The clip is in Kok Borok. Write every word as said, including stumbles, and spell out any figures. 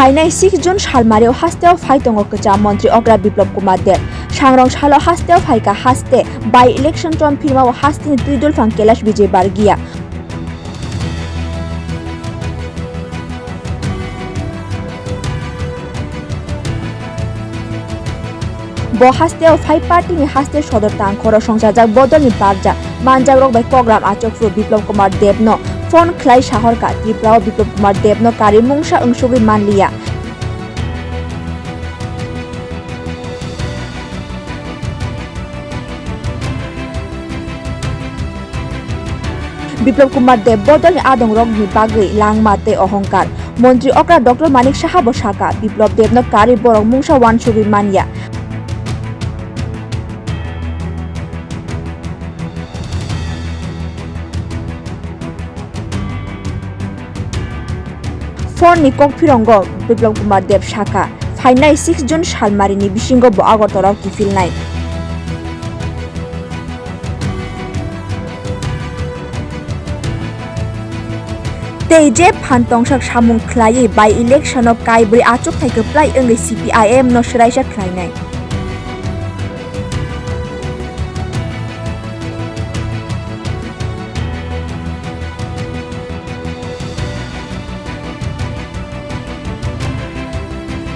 Phainai six June salmario hasteo phai tongo kwcham montri okra Biplop Kumar Deb. Sangrong salo hasteo phaikha haste by election chomphirmao hasteni twidulphang Kailash Vijay Bargia. Bo hasteo phai party ni haste sodor tangkhoro songchajak bodol ni barja manjak rok bai kogram achuk phuru Biplop Kumar Deb no phone khlai sahorkha Tripura o Biplop Kumar Deb no kari mungsa wngsugwi manliya. Biplop Kumar Deb bodolni adongrokni bagwi langma tei ohongkar. Montri okra Doctor Manik Saha bo sakha, Biplop Debno karwi borok mungsa wansugwi manya. Phone ni kokphirongo Biplop Kumar Deb sakha, phainai six June salmarini bisingo bo Agartala o kiphilnai. Tei je phan tongsak samung khlaiwi by election o kaibrwi achukthai kwplai wngwi C P I M no swraisa khlainai.